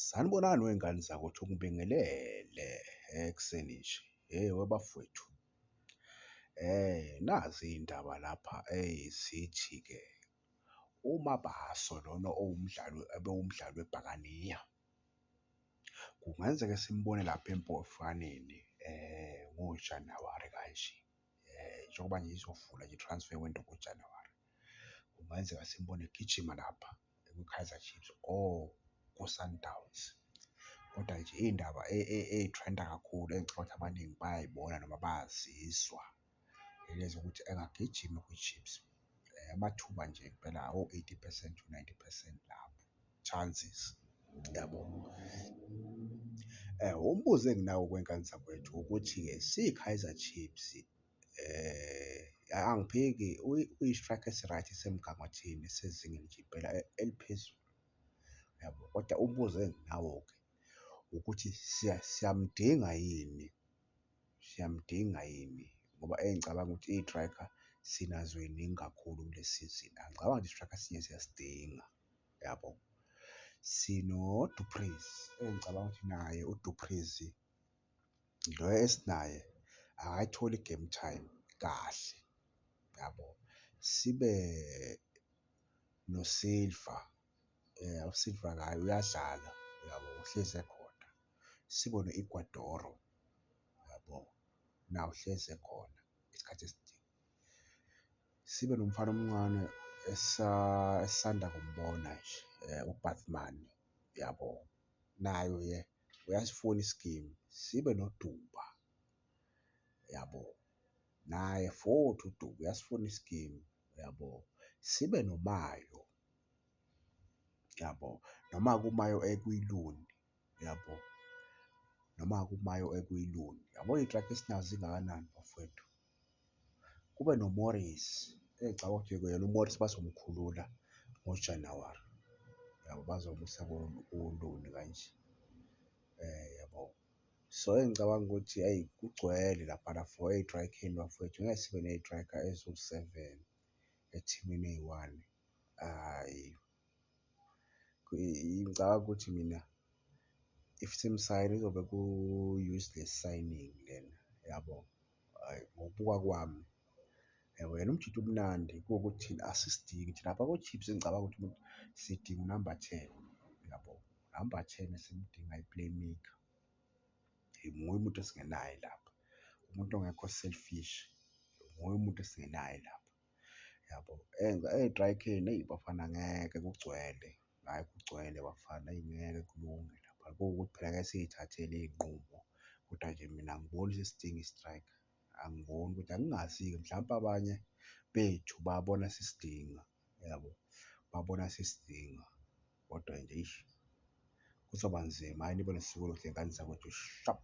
Sanibonani wey'ngane zakwethu, ngibingelele ekuseni nje. Hheyi webafwethu, nazi iy'ndaba lapha ezithi-ke uMabaso lona owumdlali ebewumdlali webhakaniya, kungenzeka simbone lapha eMpofaneni ngoJanuwari kanje, njengoba nje izovula nje i-transfer window ngoJanuwari. Kungenzeka simbone egijima lapha kwi-Kaizer Chiefs or ku-Sundowns. Kodwa nje iy'ndaba ey'threnda kakhulu engicabanga ukuthi abaningi bayay'bona noma bayazizwa, yilezi zokuthi engagijima kwi-Chiefs, amathuba nje impela awo-eighty percent to ninety percent lapho, chances, yabo. Umbuzo enginawo wey'ngane zakwethu ukuthi-ke siyi-Kaizer Chiefs, angiphiki uyi-striker esi-right esisemgangathweni esezingeni nje impela eliphezulu, yabo. Kodwa umbuzo enginawo-ke ukuthi siyamdinga yini, siyamdinga yini ngoba engicabanga ukuthi iy'striker sinazo y'ningi kakhulu kule sizini, angicabangi ukuthi i-striker esinye siyasidinga, yabo. Sino-Du Preez, engicabanga ukuthi naye uDu Preez lo esinaye akayitholi i-game time kahle, yabo. Sibe noSilva, uSilva naye uyadlala, uyabo, uhlezi ekhona, sibe no-Igwadoro, yabo, naye uhlezi ekhona isikhathi esiningi. Sibe nomfana omncane esisanda kumbona nje, uBaartman, yabo, naye uyasifuna isikimu, sibe noDuba, yabo, naye futhi uDuba uyasifuna isikimu, yabo. Sibe noMayo, yabo, noma-ke uMayo ekwi-loan, yabo, noma-ke uMayo ekwi-loan. Yabo iy'strayikha esinazo zingakanani bafowethu? Kube noMorris, engicabanga ukuthi yena uMorris bazomkhulula ngoJanuwari, yabo, bazomusa ku-loan kanje, yabo. So, engicabanga ukuthi eyi kugcwele laphana for ey'trayikheni bafowethu, ngeke sibe ney'strayikha eziwu-seven ethimini eyi-one, hhayi. Ngicabanga ukuthi mina if simsayina kuzobe ku-useless signing lena, yabo, hhayi, ngokubuka kwami, yabo. Yena umjita umnandi kuwukuthi thina asisidingi thina lapha ko-Chiefs engicabanga ukuthi umuntu sidinga unamba ten, yabo, unamba ten esimdingayo i-playmaker, nguye umuntu esingenaye lapha, umuntu ongekho selfish, nguye umuntu esingenaye lapha, yabo. Ey'trayikheni eyi bafana ngeke kugcwele, hhayi kugcwele bafana, eyi ngeke kulunge lapha, kuwukuthi phela ngeke siy'thathele iy'nqumo kodwa nje mina angiboni sisidinga i-striker, angiboni ukuthi angingazi-ke mhlampe abanye bethu babona sisidinga, yabo, babona sisidinga kodwa nje eish, kuzoba nzima. Hhayi, nibe nosuku oluhle ngane zakwethu, shap.